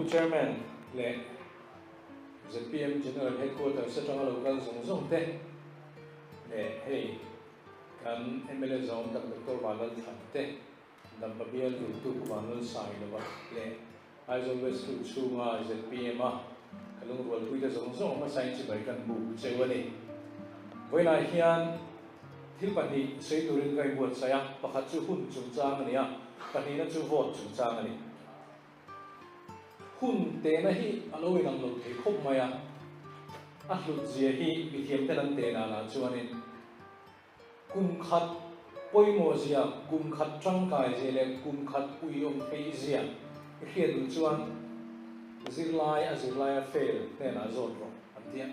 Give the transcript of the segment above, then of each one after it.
Chairman leh zpm General Headquarters atanga lo kal zawng zawng te leh hei kan mla zawng tak Doctor Vanlalthlan te, Dampa bial viltu Pu Vanlalsailova leh Aizawl West Two chhunga zpm a ka lungrualpuite zawng zawng hmasain chibai kan buk cheu a ni. Vawiinah hian thil pahnih sawi turin ka inbuatsaih a, pakhat chu hun chungchang a ni a, pahnihna chu vote chungchang a ni. Hun tehna hi a lo inang lo thei khawp mai a, a hlut zia hi mithiamten an teh danah chuanin Kum khat pawimawh zia, kum khat tangkai zia leh kum khat uiawm theih zia i hriat duh chuan zirlai a zirlai a fail hnenah zawt rawh an ti a.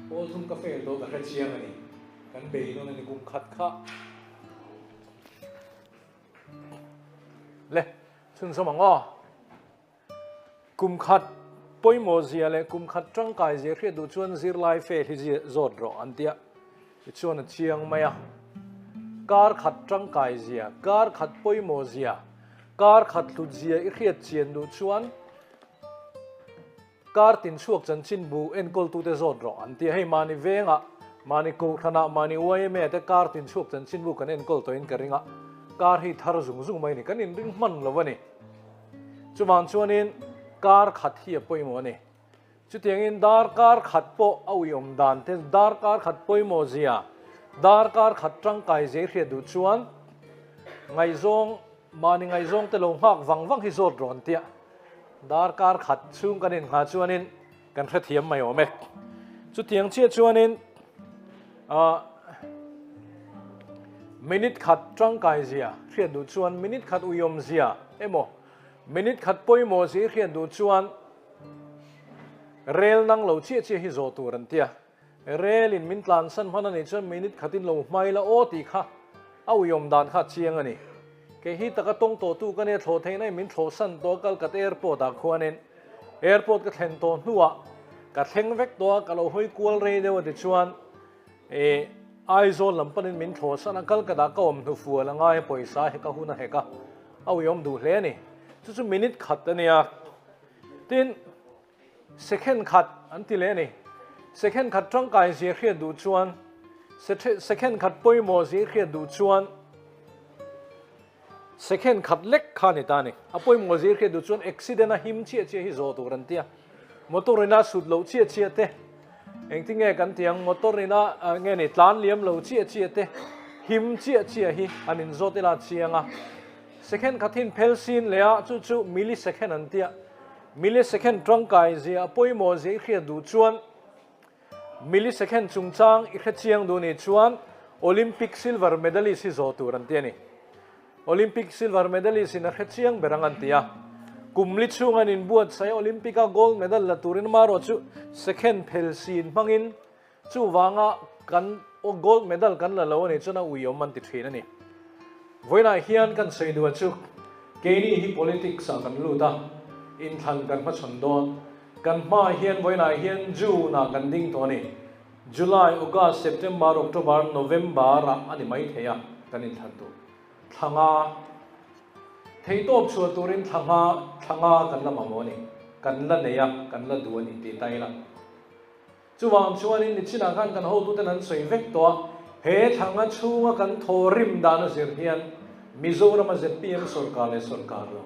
Pawl thum ka fail tawh ka hre chiang a ni. Kan bei nawn a ni kum khat kha. Le, chhunzawm ang aw. Kum khat pawimawh zia leh kum khat tangkai zia hriat duh chuan zirlai fail hi zawt rawh an tia. Tichuan a chiang mai a. Kar khat tangkai zia, kar khat pawimawh zia, kar khat hlut zia i hriat chian duh chuan kar tin chhuak chanchinbu enkawltute zawt rawh an tia. Hei mahni vengah, mahni kohhranah, mahni YMA te kar tin chhuak chanchinbu kan enkawl tawhin ka ring a. Kar hi thar zung zung mai a ni. Kan inring hman lo a ni. Chuvang chuanin kar khat hi a pawimawh a ni. Chutiangin darkar khat pawh a uiawm dan te, darkar khat pawimawh zia, darkar khat tangkai zia i hriat duh chuan ngaihzawng, mahni ngaihzawng te lo nghak vang vang hi zawt rawn tia darkar khat chhung kan innghah chuanin kan hrethiam mai awm e. Chutiang chiah chuanin ah minute khat tangkai zia hriat duh chuan minute khat uiawm zia emaw minute khat pawimawh zia hriat duh chuan rel nang lo chiah chiah hi zawh tur an tia. Rel in min tlansan hman a nih chuan minute khatin lo hmai la aw tih kha a uiawm dan kha a chiang a ni. Kei hi taka tawng tawhtu ka nia thlawh theihna in min thlawhsan tawh a Kalkat airport ah khuanin airport ka thlen tawh hnuah ka thleng vek tawh a ka lo hawi kual rei deuh a tichuan eh Aizawl lam panin min thlawhsan a Kalkat ah ka awm hnu fual a ngai a pawisa hek a hun a hek a a uiawm duh hle a ni. Chu chu minute khat a nia. Tin. Second khat an ti leh a ni. Second khat tangkai zia hriat duh chuan, second khat pawimawh zia hriat duh chuan second khat lek kha a ni ta a ni. A pawimawh zia hriat duh chuan accident a him chiah chiah hi zawh tur an ti a. Motor ina sut loh chiah chiah te, engtin nge kan ti ang, motor ina nge ni tlan liam lo chiah chiah te, him chiah chiah hi an inzawt ila a chiang a. Second khat hin phel sin leh a, chu chu millisecond an ti a. Millisecond tangkai zia a pawimawh zia i hriat duh chuan millisecond chungchang i hre chiang duh nih chuan Olympic silver medalist hi zawh tur an ti a ni. Olympic silver medalist in a hre chiang ber ang an ti a. Kum li chhung an inbuatsaih a Olympic a gold medal la turin amaherawh chu second phel sin hmangin Chuvanga kan gold medal kan la lo a nih chuan a uiawm an ti thin a ni. Vawiinah hian kan sawi duh chu keini hi politics ah kan lut a, inthlan kan hmachhawn dawn. Kan hmaah hian vawiinah hian June ah kan ding tawh a ni. July, August, September, October, November ah a ni mai thei a kan inthlan tur. Thla nga theihtawp chhuah turin thla nga thla nga kan la mamawh a ni. Kan la nei a, kan la duh a ni tih ta ila. Chuvang chuanin nichinah khan kan hotuten an sawi vek tawh a, he thlanga chhunga kan thaw rim dan a zir hian Mizorama zpm sawrkar leh sawrkar lo.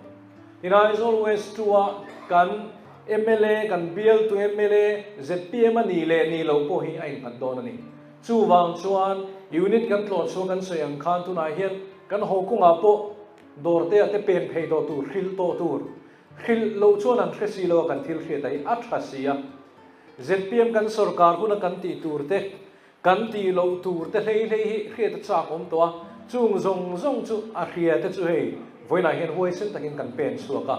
Tin Aizawl West 2 a kan mla, kan bialtu mla zpm a nih leh nih loh pawh hi a innghat dawn a ni. Chuvang chuan unit kan tlawh chhuah kan sawi ang khan tunah hian kan haw kawngah pawh dawrtea te pen phei tawh tur, hrilh tawh tur, hrilh loh chuan an hre si lo a kan thil hriat a hi a tha si a. Zpm kan sorkar huna kan tih tur te, kan tih loh tur te hlei hlei hi hriat a chak awm tawh a, chung zawng zawng chu a hria te chu hei vawiinah hian huaisen takin kan pen chhuak a.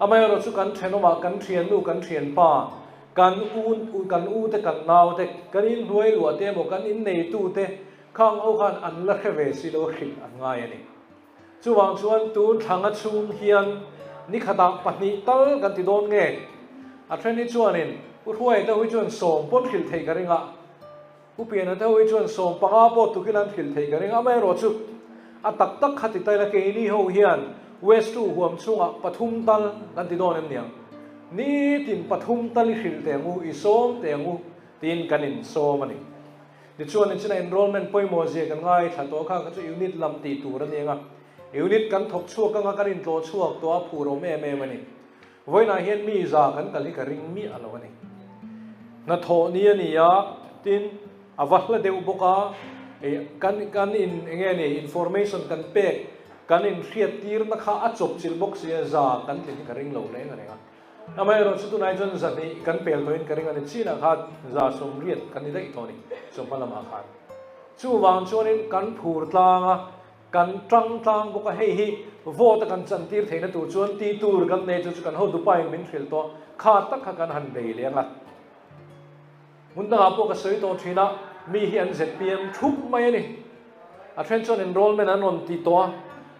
Amaherawh chu kan thenawmah kan thiannu, kan thianpa, kan u, kan u te, kan nau te, kan inhnuai luah te emaw kan inneitu te khang ho khan an la hre ve si lo a hrilh an ngai a ni. Chuvang chuan tun thlanga chhung hian ni khatah pahnih tal kan ti dawn nge? A then hi chuanin U Hruaia te hui chuan sawm pawn hrilh theih ka ring a, U Piana te hui chuan 15 pawh tukin an hrilh theih ka ring a, amaherawhchu a tak tak kha ti taila keini ho hian West 2 huam chhungah pathum tal kan ti dawn em niang? Nitin pathum tal i hrilh teh ang u, i sawm teh ang u tiin kan insawm a ni. Tichuan, nichina enrollment pawimawh zia kan ngaithla tawh kha kha chu unit lam tih tur a ni ang a. Unit kan thawk chhuak anga kan intlawh chhuak tawh a phur awm em em a ni. Vawiinah hian mi za kan kal hi ka ring miah lo a ni. Hnathawh ni a ni a, tin a va hla deuh bawk a, kan kan in eng nge ni information kan pek kan inhriat tirna kha a chawp chilh bawk sia za kan tlin hi ka ring lo reng a reng a. Amaherawh chu tunah chuan zahnih kan pel tawhin ka ring a ni, chinah khan 180 kan ni daih tawh a ni chawhma lamah khan. Chuvang chuanin kan phur tlang a, Kan tang tlang bawk a, hei hi vote a kan chantir theihna tur chuan tih tur kan nei chu chu kan hotupain min hrilh tawh kha tak kha kan han bei leh ang a. Hmun dangah pawh ka sawi tawh thin a, mi hi an zpm thup mai a ni. A then chuan enrollment an rawn ti tawh a,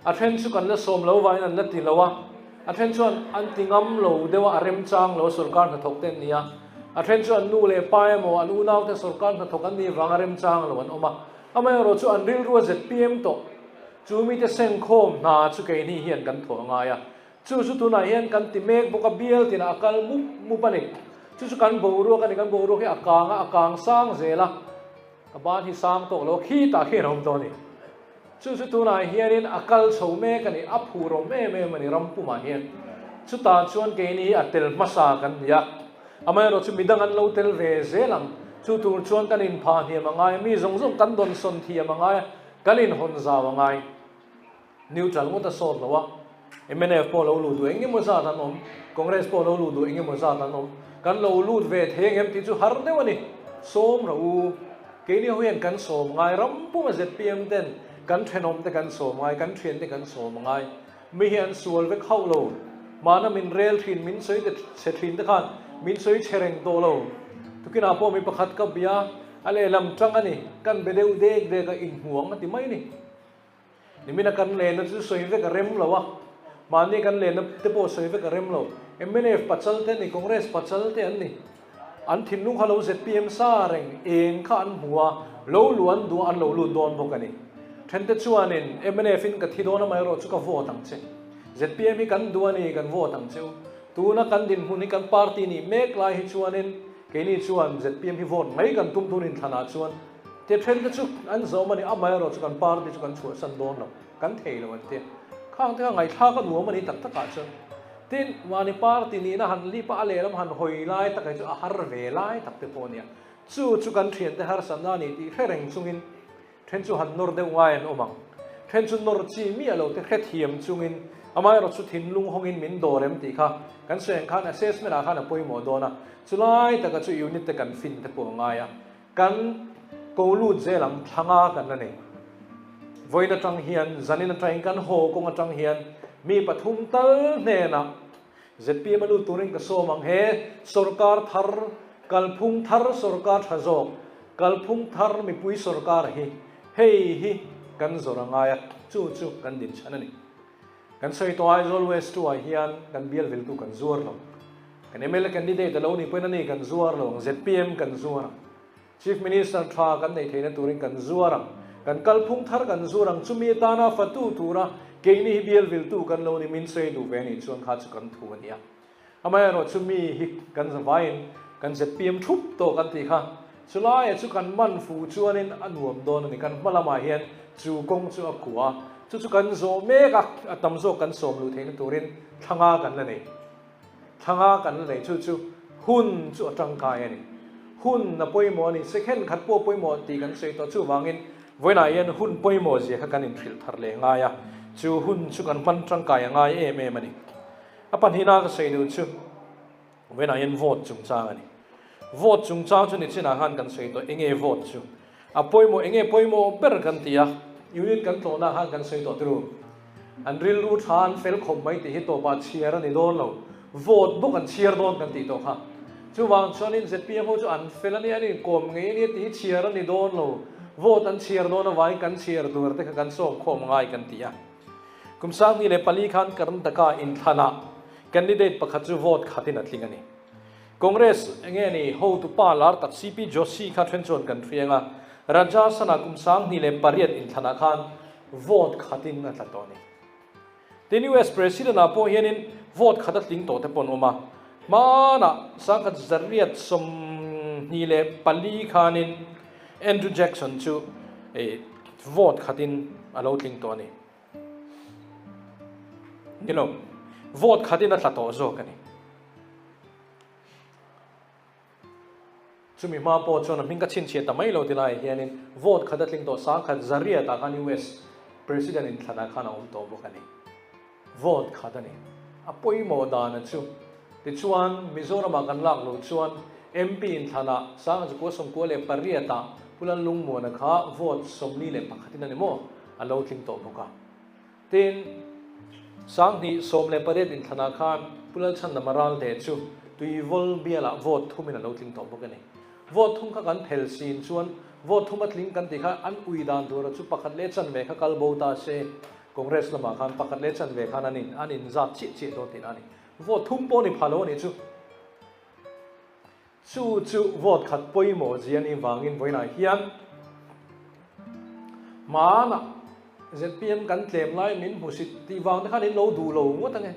a then chu kan la sawm lo vangin an la ti lo a, a then chuan an ti ngam lo deuh a, a remchang lo a sorkar hnathawk te an ni a, a then chu an nu leh pa emaw an unaute sorkar hnathawk an nih vanga remchang lo an awm a. Amaherawh chu an rilru a zpm tawh. Chu mite sengkhawm hna chu keini hian kan thawh a ngai a. Chu chu tunah hian kan ti mek bawk a, bial tinah a kal mup mup a ni. Chu chu kan boruak a ni, kan boruak hi a kang a, a kang sang zel a, ka ban hi sang tawk lo a, khitah khian a awm tawh a ni. Chu chu tunah hianin a kal chho mek a ni, a phur awm em em a ni ram pumah hian. Chutah chuan keini hi a tel hmasa kan ni a. Amaherawh chu midang an lo tel ve zel ang. Chu tur chuan kan inphah hniam a ngai a, mi zawng zawng kan dawnsawn thiam a ngai a, kan inhawn zau a ngai. Neutral ngawt a sawt lo a, mnf pawh lo lut duh eng emaw zat an awm, Congress pawh lo lut duh eng emaw zat an awm. Kan lo lut ve thei ang em tih chu har deuh a ni. Sawm rawh u. Keini ho hian kan sawm ngai, ram puma zpm ten kan thenawm te kan sawm ngai, kan thian te kan sawm ngai. Mi hi an sual vek hauh lo. Mahna min rel thin, min sawi te chhe thin te khan min sawi chhe reng tawh lo. Tukinah pawh mi pakhat ka bia, a lehlam tang a ni, kan be deuh dek dek a, inhmuang a ti mai ni. Nimina kan lenna chu sawi vek a rem lo a, mahni kan lenna te pawh sawi vek a rem lo. Mnf pachal te an ni, Congress pachal te an ni. An thinlung kha lo zpm sa reng, eng kha an hmu a, lo luh an duh a, an lo lut dawn bawk a ni. Thente chuanin mnf in ka thi dawn amaherawh chu ka vote ang che. Zpm hi kan duh a ni, kan vote ang cheu. Tuna kan dinhmun hi kan party nih mek lai hi chuanin keini chuan zpm hi vote mai kan tum tun inthlanah chuan te thente chu an zawm a ni, amaherawh chu kan party chu kan chhuahsan dawn lo, kan thei lo an ti a. Khang te kha ngaihthlak a nuam a ni tak takah chuan. Tin, mahni party nihna han lip a, a lehlam han hawi lai tak hi chu a har ve lai tak te pawh a nia. Chu chu kan thiante harsatna a ni tih hre reng chungin then chu han nawr deuh ngai an awm ang. Then chu nawr chi miah lo te hrethiam chungin amaherawh chu thinlung hawngin min dawr em tih kha kan sawi ang khan assessment ah khan a pawimawh dawn a. Chulai taka chu unit te kan fin te pawh a ngai a. Kan ko lut zel ang thlanga kan la nei. Vawiin atang hian, zanin atangin kan haw kawng atang hian mi pathum tal hnenah zpm a lut turin ka sawm ang. He sorkar thar, kalphung thar sorkar tha zawk, kalphung thar mipui sorkar hi hei hi kan zawrh a ngai a, chu chu kan dinchhan a ni. Kan sawi tawh Aizawl West 2 ah hian kan bial viltu kan zuar lo. Kan mla candidate a lo nih pawhin a ni kan zuar lo ang, zpm kan zuar ang. Chief Minister tha kan neih theihna turin kan zuar ang. Kan kalphung thar kan zuar ang. Chumi atana fatu tura keini hi bial viltu kan lo ni min sawi duh ve anih chuan kha chu kan thu a nia. Amaherawh chu mi hi kan zavaiin kan zpm thup tawh kan tih kha, chulaia chu kan man fu chuanin a nuam dawn a ni. Kan hma lamah hian chu kawng chu a kua a, chu chu kan zawh mek a, a tam zawk kan sawm luh theihna turin thlanga kan la nei. Thlanga kan la nei chu chu hun chu a tangkai a ni. Hun a pawimawh a ni, second khat pawh pawimawh tih kan sawi tawh. Chuvangin vawiinah hian hun pawimawh zia kha kan inhrilh thar leh ngai a, chu hun chu kan hman tangkai a ngai em em a ni. A pahnihna ka sawi duh chu vawiinah hian vote chungchang a ni. Vote chungchang chu nichinah khan kan sawi tawh enge vote chu a pawimawh enge pawimawh ber kan ti a, unit kan tlawhna khan kan sawi tawh turu. An rilru tha an fel khawp mai tih hi tawpah chhiar a ni dawn lo, vote bawk an chhiar dawn kan tih tawh kha. Chuvang chuanin zpm ho chu an fel a nia, an inkawm ngei a nia tih hi chhiar a ni dawn lo, vote an chhiar dawn avangin kan chhiar tur te kha kan sawm khawm ngai kan ti a. Kum 2004 khan Karnataka inthlanah candidate pakhat chu vote khatin a tling a ni. Congress nge ni hotupa lar tak CP Joshi kha then chuan kan hriang a, Rajasthan-ah kum 2008 inthlanah khan vote khatin a tla tawh a ni. Tin US President-ah pawh hianin vote khat a tling tawh te pawh an awm a. Hmanah 1924 khanin Andrew Jackson chu vote khatin a lo tling tawh a ni. Ni lo, vote khatin a tla tawh zawk a ni. Chumi hma pawh chuan a hming ka chhinchhiah ta mai lo ti laiah hianin vote khat a tling tawh 1100 ah khan US President inthlanah khan a awm tawh bawk a ni. Vote khat a ni. A pawimawh dana chu. Tichuan, Mizoramah kan lak loh chuan MP inthlanah 1998 ah Pu Lallungmuana kha vote 41 in a ni maw? A lo tling tawh bawk a. Tin, 2018 inthlanah khan Pu Lalchhandama Ralte chu Tuivawl bialah vote thumin a lo tling tawh bawk a ni. Vote thum kha kan phel sin chuan vote thum a tling kan tih kha an ui dan tura chu pakhat leh chanve kha kal bo ta se, Congress lamah khan pakhat leh chanve khan an in an inzat chiah chiah dawn tihna a ni. Vote thum pawh ni pha lo a nih chu. Chu chu vote khat pawimawh zia nih vangin vawiinah hian hmanah zpm kan tlem lai min hmusit tih vang te khan in lo duh lo ngawt ange.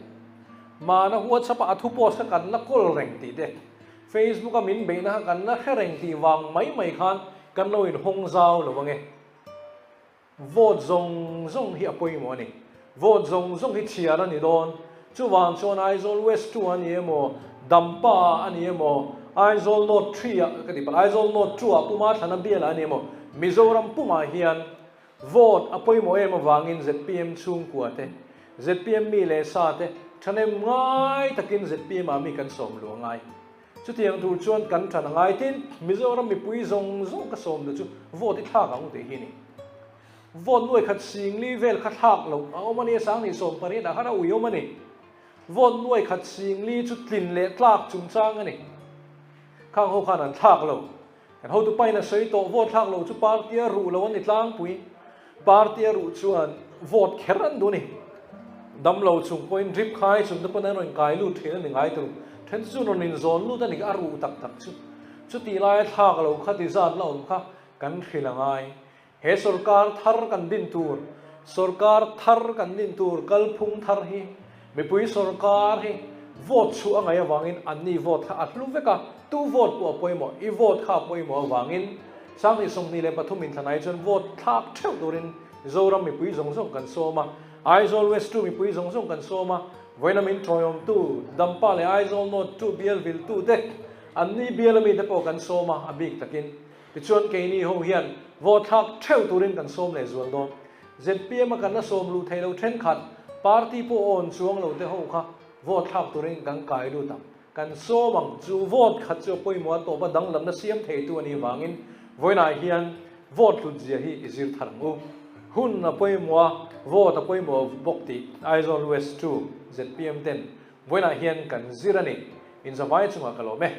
Hmana WhatsApp ah a thu post kha kan la kawl reng tih te, Facebook a min beihna kha kan la hre reng tih vang mai mai khan kan lo inhawng zau lo ange. Vote zawng zawng hi a pawimawh a ni. Vote zawng zawng hi chhiar a ni dawn. Chuvang chuan Aizawl West 2 a ni emaw, Dampa a ni emaw, Aizawl North 3 ah ka ti palh, Aizawl North 2 ah Puma Thlana bialah a ni emaw, Mizoram pumah hian vote a pawimawh em avangin zpm chhungkua te, zpm mi leh sa te thahnem ngai takin zpm ah mi kan sawm luh a ngai. Chutiang tur chuan kan ṭan a ngai tin, Mizoram mipui zawng zawng ka sawm duh chu vote i thlak ang tih hi a ni. Vote nuai khat singli vel kha thlak loh a awm a ni a, 2018 ah khan a ui awm a ni. Vote nuai khat singli chu tlin leh tlak chungchang a ni. Khang ho khan an thlak lo. Kan hotu pain a sawi tawh, vote thlak lo chu party a ruh lo a ni tlangpui. Party a ruh chuan vote kher an duh a ni. Damlo chung pawhin drip khai chung te pawn an rawn kai lut thin a ni ngai tur. Then chu rawn inzawn lut a ni a ruh tak tak chu. Chutih laia thlak lo kha ti zat la awm kha kan hrilh a ngai. He sorkar thar kan din tur, sorkar thar kan din tur kalphung thar hi mipui sorkar hi vote chhuah a ngaih avangin anni vote kha a hlu vek a, tu vote pawh a pawimawh, i vote kha a pawimawh avangin 2023 inthlanai chuan vote thlak theuh turin Zoram mipui zawng zawng kan sawm a, Aizawl West 2 mipui zawng zawng kan sawm a, vawiina min tawiawmtu Dampa leh Aizawl North 2 bial viltute anni bial amite pawh kan sawm a, a bik takin. Tichuan keini ho hian vote thlak theuh turin kan sawm leh zual dawn. Zpm a kan la sawm luh theih loh thenkhat, party pawh awn chuang lo te ho kha vote thlak turin kan kai lut ang. Kan sawm ang chu vote khat chu a pawimawh a tawp a danglamna siam theitu a nih vangin vawiinah hian vote hlut zia hi i zir thar ang u. Hun a pawimawh a, vote a pawimawh bawk tih Aizawl West 2 zpm ten vawiinah hian kan zir a ni. Inzavai chungah ka lawm e.